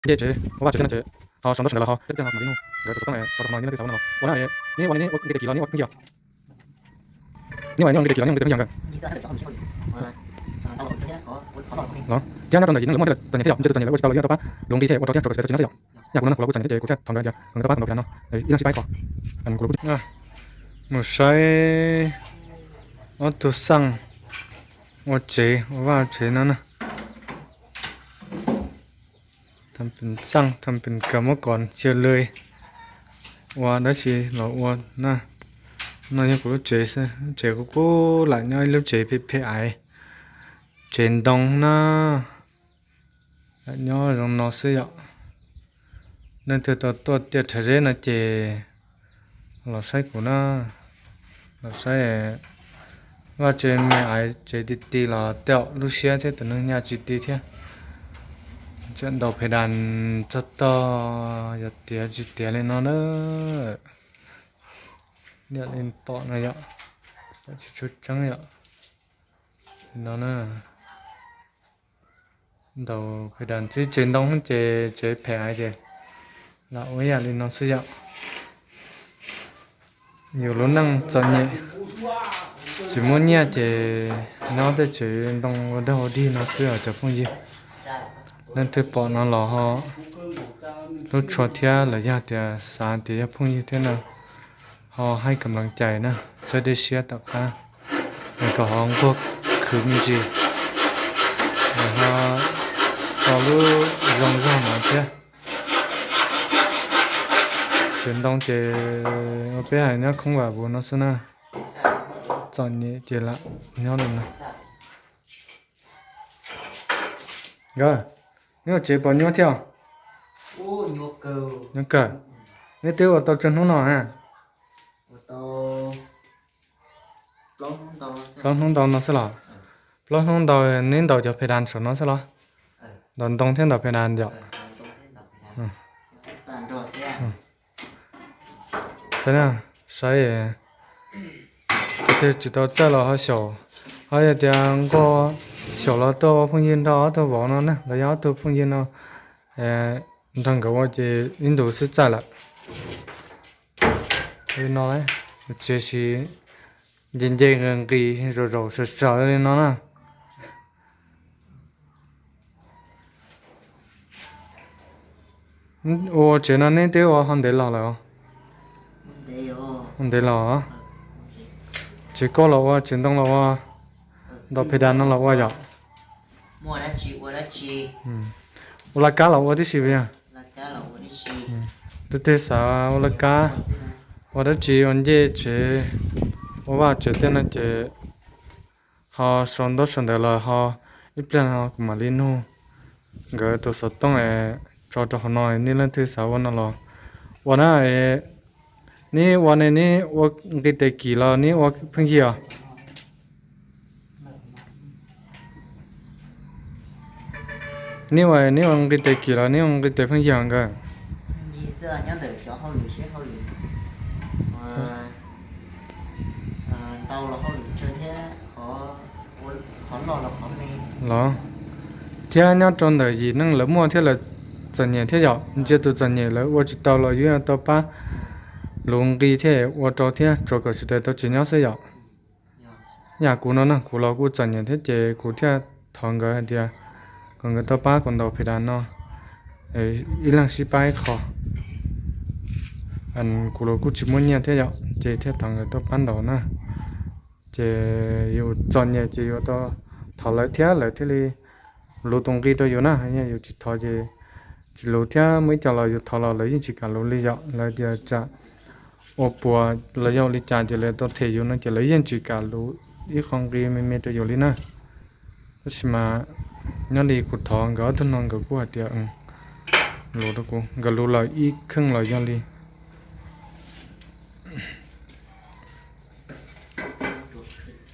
Nce tsev ua vaj tsev tej no ces ho sau ntaub sau ntawv los ho tej no li no nkawd tus xov tooj rau no neb leej twg xav ua no los ua na, neb ua li neb ua nqi tes kis los neb ua pheej yig, neb ua neb ua nqi tes kis los neb ua pheej yig nkawd. Los thiab nyob rau ntawm yim neeg lawv muaj thiaj li txom nyem thiab yom, ntsia tus txom nyem lawv ua tsis tau los yeej tau pab lus nqi thiaj ua rau thiab, tsov kom sawv daws tsis nyob xwb yom. Yam kuv no na kuv los kuj txom nyem thiab ces kuv thiaj thov nkawd tias kom nkawd tau pab kom nkawd pem no no, ib leeg sib pab ib qho. Kuv los kuj mus saib ob tug xaj ua tsev ua vaj tsev no na. Tha pem xaj tha pem kawg muab kom xyaw lwm ua dab tsi los ua na. No yog kuv lub tsev xwb, lub tsev kuv kuj lam nyob ib lub tsev phem phem aiv, tsev ntoo na. Lam nyob zoo no xwb yom. Leej twg tau tuaj tiaj rhawv zeb no ces los saib kuv na, los saib vaj tsev me aiv tsev ti ti los tej zaum lub siab thiab tus neeg nyaj tsis ti thiab. Tseem ntaus phe das txog tog yog tiav tsis tiav li no na. Niam li pom no yom, pom tsis tshua tseeb yom. Li no na, ntaus phe das txwb tsev ntoo ces tsev phem ces lam ua yam li no xwb yom. Yus lub neej txom nyem, tsis muaj nyiaj ces nyob tej tsev ntoo ua dog ua dig no xwb os cov phooj ywg. Leej twg pom no los ho hlub tshua thiab los yog tias xav tias yog phooj ywg thiab no ho haij kam lees cais na, txhawb dej siab tom qab kom ho nquag khwv me ntsis, ho tau lub zoo zog no thiab. Tsev ntoo ces ua peb hais nyob khoob vam vus no xwb na, txom nyem ces lam nyob li no. Nkawd, neb ua tsev puas nyuaj thiab? Nyuaj kawg. Neb twb ua tau tsawg hnub no na? Plaub hnub ntau no xwb los? Plaub hnub ntau neb ntaus cov phe das saum no xwb los? Ntaus ntoo thiab ntaus phe das yom. Saib, saib, tus twg tsis tau txawj los ho xyaum, ho yog tias nquag xyaum los tuaj ua phooj ywg nrog ob tug vauv no na, los yog ob tug phooj ywg no nrog nkawd ua ces ib ntus xwb txawj lawm. Li no, tsev sis nce nce nqis nqis zaum zaum sawv sawv li no na. Ua tsev no neb twb ua ho ntev los lawm? Ho ntev los? Tsev koj los ua, tsev ntoo los ua, ntaus phe das no los ua yom? Ua laj kab los ua tib si puas yog? Tus twg xav ua laj kab, ua dab tsi, ua ncej tsev, ua vaj tsev tej no ces ho sau ntaub sau ntawv los ho ib pliag no kuv mam li nug nkawd tus xov tooj tso rau hauv no, nej leej twg xav ua no los ua na. Neb ua ne neb ua nqi tes kim los neb ua pheej yig os? Neb ua, neb ua nqi tes kim los neb ua nqi tes pheej yig nkawd? Los thiab nyob rau ntawm yim neeg lawv muaj thiab lawv txom nyem thiab yom, ntsia tus txom nyem lawv ua tsis tau los yuav tau pab lus nqi thiab ua rau thiab tsuas kom sawv daws tau tsis nyob xwb yom. Yam kuv no na kuv los kuj txom nyem thiab ces kuv thiaj thov nkawd hais tias kom nkawd tau pab kuv ntaus phe das no ib leeg sib pab ib qho. Kuv los kuj tsis muaj nyiaj thiab yom ces thiaj thov nkawd tau pab ntaus na. Ces yus txom nyem ces yuav tau thov lawv thiab lawv thiaj li luv tus nqi rau yus na, yog yus tsis thov ces tsis luv thiab. Muaj ib co los yus thov los lawv yeej tsis kam luv li yom, lawv tias tsam ua puas los yog li cas ces lawv tau them yus no ces lawv yeej tsis kam luv ib qho nqi me me rau yus li na. Tab sis mas nyob li kuv thov nkawd ob tug no nkawd kuj hais tias luv rau kuv, nkawd luv lawm ib kheej los yog li.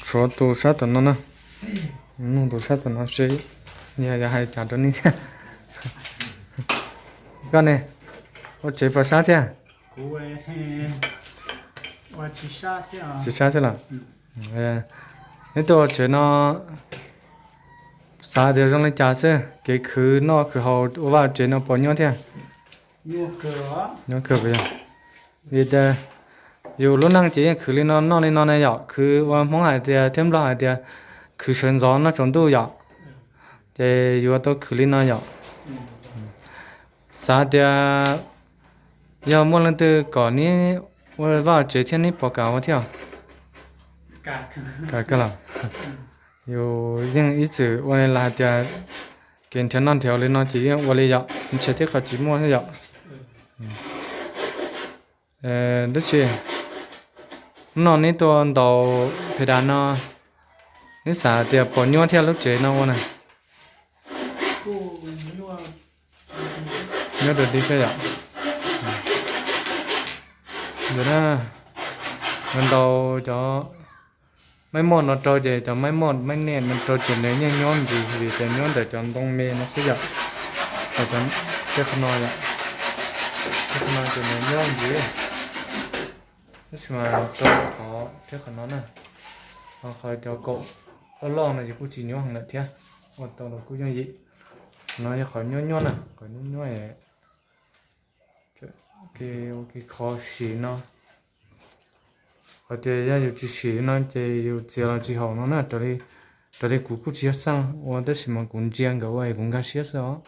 Tshuav tus sab tom no na, nug tus sab tom no seb yog hais cas rau nej thiab. Koj ne, ua tsev puas sab thiab? Tsis sab thiab los? Neb tuaj ua tsev no Xav tias zoo li cas xwb, kev khwv noj khwv haus ua vaj tsev no puas nyuaj thiab? Nyuaj kawg, vim tias yus lub neej ces yeej khwv li no noj li no na yom, khwv ua Hmoob hais tias thiab Nplog hais tias khwv sawv ntxov noj tsaus ntuj yom. Ces yuav tau khwv li no yom. Xav tias yog muaj leej twg kom neb ua vaj tsev thiab neb puas kam ua thiab? Kam kawg los? Yus yeej ib txwm ua li los hais tias kev nrhiav noj nrhiav li no ces yeej ua li yom, ntshe thiab qhov tsis muaj yom. Tab sis hnub no neb tuaj ntaus phe dav no, neb xav tias puas nyuaj thiab lub tsev no ua na? Nyuaj rau dig thiab yom. Ntawm na, ntaus cov maib moj no rau ces cov maib moj maib nej no rau ces nws yeej nyuaj ntxiv vim tias nyuaj ntawm cov ntoo me no xwb yom. Tej qhov no yom, tej qhov no ces nws nyuaj ntxiv. Tab sis mas rau qhov thiab qhov no na, qhov cov kaum loj loj no ces kuj tsis nyuaj heev lawm thiab, ua tau los kuj yooj yim. No yog qhov nyuaj nyuaj na, qhov nyuaj nyuaj ua ke qhov sim no. Qhov tias yog yus tsis sim no ces yus txiav los tsis haum no na. Raws li kuv kuj tsis yog xeej ua tab sis mas kuv ntsia nkawd ua es kuv nkag siab xwb os.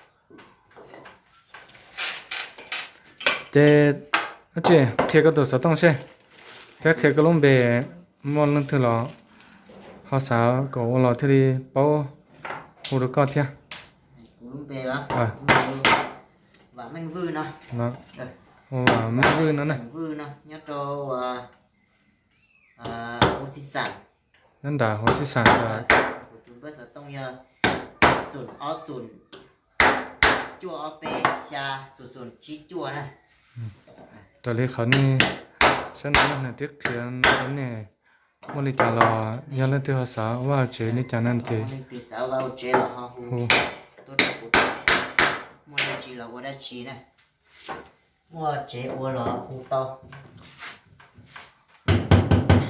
Ces, tab sis qhia koj tus xov tooj seb, thiab qhia koj lub npe, muaj leej twg los ho xav kom ua los thiaj li paub hu rau koj thiab. Kuv lub npe los, Vam Meej Vwj no. Vam Meej Vwj no na. Vwj no nyob rau Huv Xij Xam. Nyob nram Huv Xij Xam. Kuv tus npawb xov tooj yog xoom ob xoom cuaj ob peb xya xoom xoom tsib cuaj na. Raws li qhov nej saib no na, nws twb qhia rau nej, muaj li cas los yog leej twg ho xav ua vaj ua tsev li cas no ces hu. Muaj dab tsi los ua dab tsi na, muaj tsev ua los hu tau.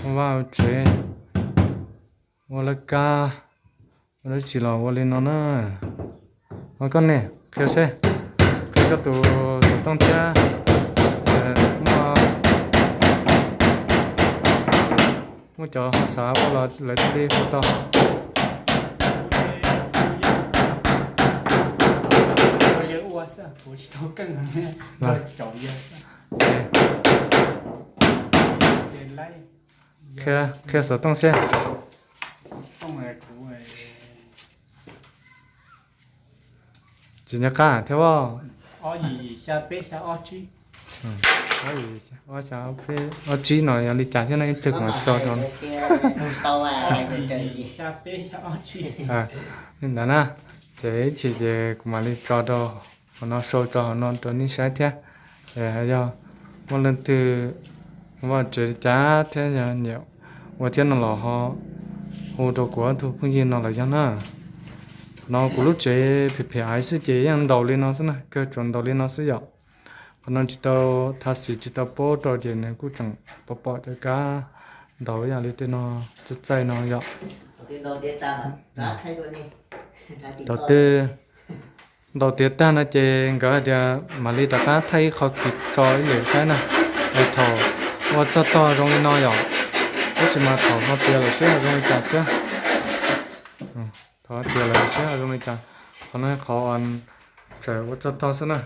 Ua vaj ua tsev, ua lawv kab, ua dab tsi los ua li no na. Ua koj ne, qhia seb, qhia koj tus xov tooj thiab, muaj, muaj cov ho xav ua los lawv thiaj li hu tau. Qhia xov tooj seb. Tsis nco qab thiab os. Ob xya ob tsib no yog li cas thiab no ib pliag kuv mam sau rau. Li ntawd na, ces ib chim ces kuv mam li tso rau hauv no, sau rau hauv no rau nej saib thiab. Yog muaj leej twg vaj tsev li cas thiab yog nyiam ua thiab no los ho hu rau kuv ob tug phooj ywg no los yog na. No kuv lub tsev phem phem aiv xwb ces yeej ntaus li no xwb na, kawg tsuas ntaus li no xwb yom. Qhov no tsis tau tha xim tsis tau paub rau ces nws kuj tseem pom pom cov kab ntaus ib yam li tej no txaij txaij no yom. Thaum twg ntaus tiav tag no ces nkawd hais tias mam li rov qab thaij ib qho kiv tso ib lwm saib na. Es thaum ua txog tog zoo li no yom, tab sis mas thaum ho tiav lawm seb ho zoo li cas thiab. Thaum ho tiav lawm seb ho zoo li cas. Qhov no qhov tseem ua txog tog xwb na,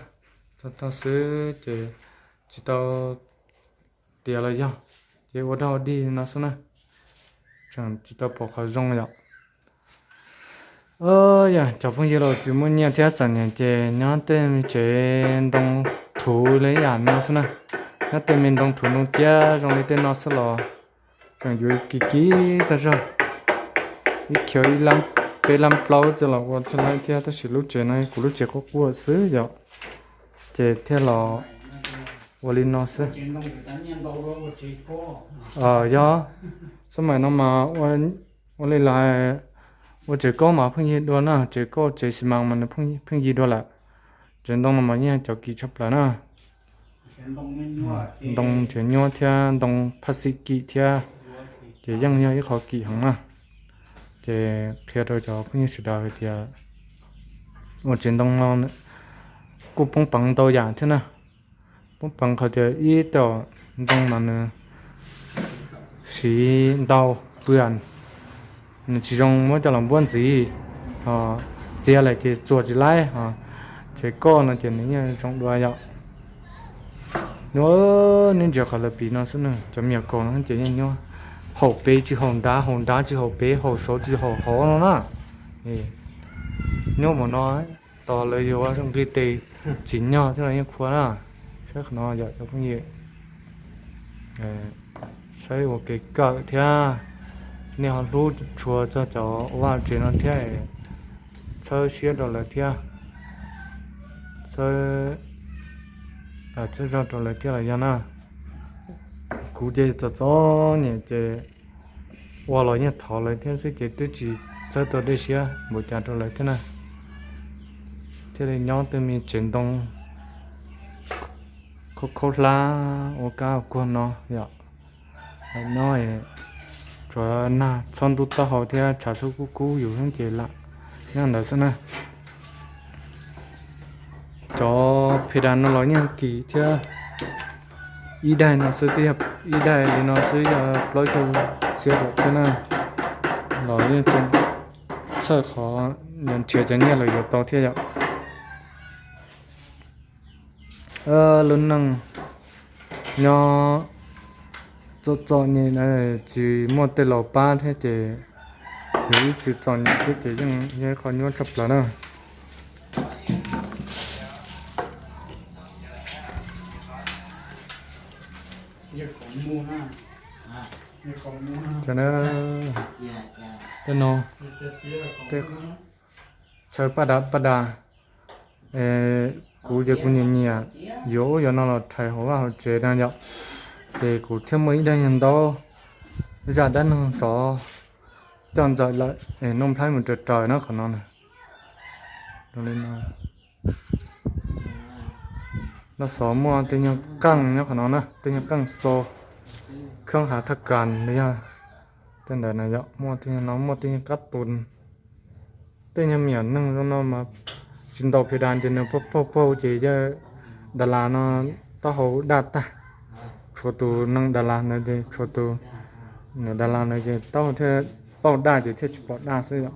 txog tog xwb ces tsis tau tiav los yog, ces ua dog dig no xwb na, tseem tsis tau pom qhov zoo yom. Yog cov phooj ywg los tsis muaj nyiaj thiab txom nyem ces nyob tej me tsev ntoo thuv li yam no xwb na, nyob tej me ntoo thuv ntoo ciab zoo li tej no xwb los tseem yuav kiv kiv tag zog, ib khiav ib lab peb lab plaub ces los ua thiaj laib thiab, tab sis lub tsev no kuv lub tsev quaj quaj xwb yom, ces thiaj los ua li no xwb. Yog, xab maim no mas ua li los ua tsev kauj mas pheej yig dua na, tsev kauj tsev xi mas mas nws pheej yig dua lawm. Tsev ntoo no mas yeej cov kim tshaj plaws na. Ntoo nrhiav nyuaj thiab ntoo phaj xim kim thiab, ces yeej yog ib qho kim heev na. Ces qhia rau cov phooj ywg sawv daws hais tias ua tsev ntoo no kuj poob peev ntau yam thiab na. Poob peev qhov tias ib tug ntoo mas nws siv ntau pw, nws tsis zoo muab coj los npuab ntxiv, txiav lawm ces txuas tsis laib, ces koj no ces nws yeej zoo dua yom. Nyuaj, neb ntsia qhov lawv piv no xwb na, cov me nyuam kaus no ces yeej nyuaj, haum pem tsis haum nrad, haum nrad tsis haum pem, haum saud tsis haum hauv no na. Nyuaj mus no, tos lawv yuav nqi tes tsim nyog thiab los yeej qhuav na. Saib qhov no yom cov phooj ywg, saib ua kev kawm thiab, nej ho hlub tshua txog cov ua vaj tsev no thiab, txhawb siab rau lawv thiab, txhawb zog rau lawv thiab los yog na. Kuv ces txom txom nyem ces ua los yeej thov lawv thiab xwb ces twb tsis txawj tua dej siab npaum cas rau lawv thiab na. Thiaj li nyob tej me tsev ntoo khaub khaub hlab ua kab ua kuag no yom. Nyob tsuav nag txhob ntub taub hau thiab tshav xub kub kub yus xwb ces lam nyob ntawd xwb na. Cov phe das no los yeej kim thiab, ib daim no xwb twb yog, ib daim li no xwb yog plaub caug txhiab thiab na. Los yeej txawj qhov nrhiav cov nyiaj los yuav tau thiab yom. Lub neej nyob txom txom nyem na, tsis muaj tej laus pab thiab ces yus ib txwm txom nyem thiab ces yeej yog ib qho nyuaj tshaj plaws na. Tej no, tej chaw paj dav paj dav, kuv ces kuv nyiam nyiam yuav ub yuav no los rhais hauv vaj hauv tsev no yom. Ces kuv thiaj muaj ib daim yog ntaub zaj dab neeg tsov coj ntxawm lawm es Nuj Nplhaib mus raws raws na qhov no na. Los xov muaj tej nyuag qeej nyob qhov no na, tej nyuag qeej xo, kheeb hav thaj kas los yog tej ntawd na yom, muaj tej nyuag no muaj tej nyuag kab tus, tej nyuag me nyuam neeg zoo no mas tsis ntaus phe das ces nws paug paug paug ces yawg Das Las no taub hau daj tag. Tshuav tus neeg Das Las ntawd ces tshuav tus niam Das Las ntawd ces taub hau thiaj paug daj ces thiaj tsis pom daj xwb yom.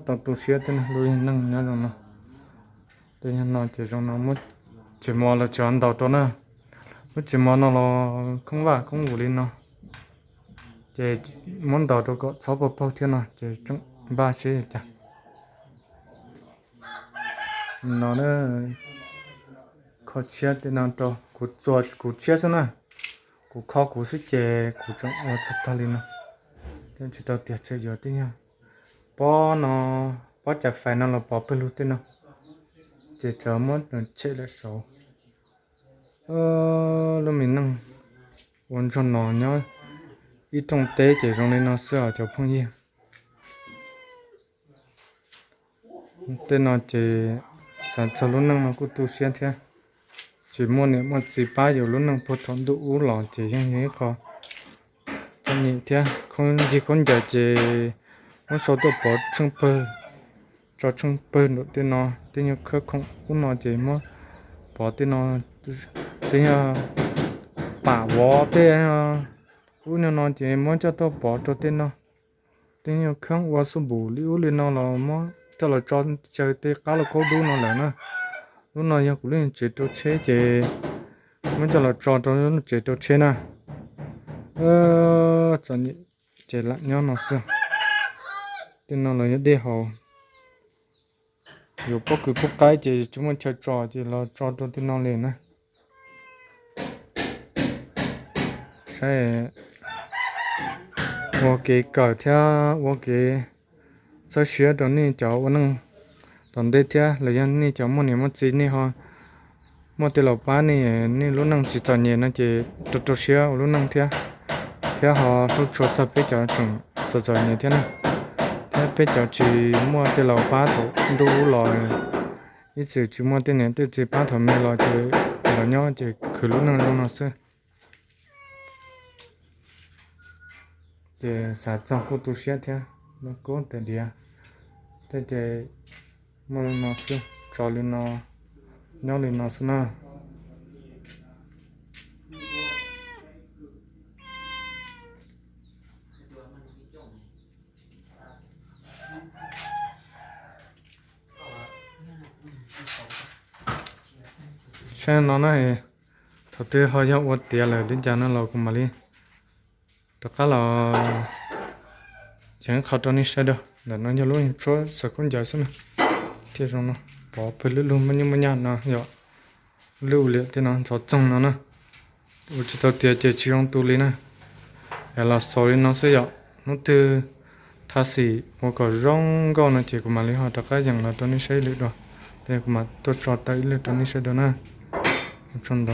Tau tu siab thiab lub neej nyob zoo no. Tej nyuag no ces zoo no muab tsis mos los tseem ntaus rau na. Muab tsis mos no los khoob vaj khoob vus li no, ces muab ntaus rau kom txhob paug paug thiab no ces tseem npaj seb cas. No, kho tshiab tej no rau kuv txua kuv tshiab xwb na. Kuv kho kuv xwb ces kuv tseem ua txog tag li no. Tsis tau tiag, tseem yuav tej nyuag pob no, pob cas fais no los pov pawg lug tej no, ces tseem muab tshem lawm saud. Lub me neej ua ntsuag no nyob ib rooj teb ces zoo li no xwb os cov phooj ywg. Tej no ces xav txog lub neej no kuj tu siab thiab. Tsis muaj niam muaj txiv pab yus lub neej puag thaum ntuj ub los ces yeej yog ib qho txom nyem thiab. Khaub ncig khaub ncaws ces muab sau tuaj pov tsheej pawg, tso tsheej pawg nraum tej no, tej nyuag khawb khoom ub no ces muab pov tej no, tej nyuag pam vov tej ub no ces muab coj tuaj pov rau tej no. Tej nyuag kheeb ua xub npum li ub li no los muab coj los tso xyaw tej qab lauj kaub dub no lawm na. Lub no yog kuv lub tsev rau tsheb ces muab coj los tso rau lub tsev rau tsheb na. Txom nyem ces lam nyob no xwb. Tej no los yog dej haus. Yuav pob kws pub qaib ces tsis muaj chaw tso ces los tso rau tej no li na. Saib, ua kev kawm thiab ua kev txhawb siab rau nej cov ua neej tom ntej thiab los yog nej cov muaj niam muaj txiv nej ho muaj tej laus pab nej, nej lub neej tsis txom nyem no ces rau rau siab ua lub neej thiab, thiab ho hlub tshua txog peb cov tseem txom txom nyem thiab na. Thiab peb cov tsis muaj tej laus pab thaum ntuj ub los, ib txwm tsis muaj tej niam tej txiv pab thaum me los ces los nyob ces khwv lub neej zoo no xwb. Ces xav txog kuj tu siab thiab, kuj tes diav, tej ces Muaj li no xwb, tso li no, nyob li no xwb na. Saib no na, thaum twg ho yog ua tiav lawm li cas no los kuv mam li rov qab los ceev qho rau nej saib dua. Ntawm no yog lub tshuab xaws khaub ncaws xwb na, thiaj zoo no. Pov pawg lug lug muaj nyiaj muaj nyaj no yom. Lub ua liam tej no ntxhov txoog no na, ua tsis tau tiav ces tsis zoo tu li na. Es los xaus li no xwb yom. Hnub twg thaj xim ua kom zoo nkauj no ces kuv mam li ho rov qab yees los rau nej saib ib lwm dua. Ces kuv mam tuaj tso tawm ib lwm rau nej saib dua na. Ua tsaug ntau.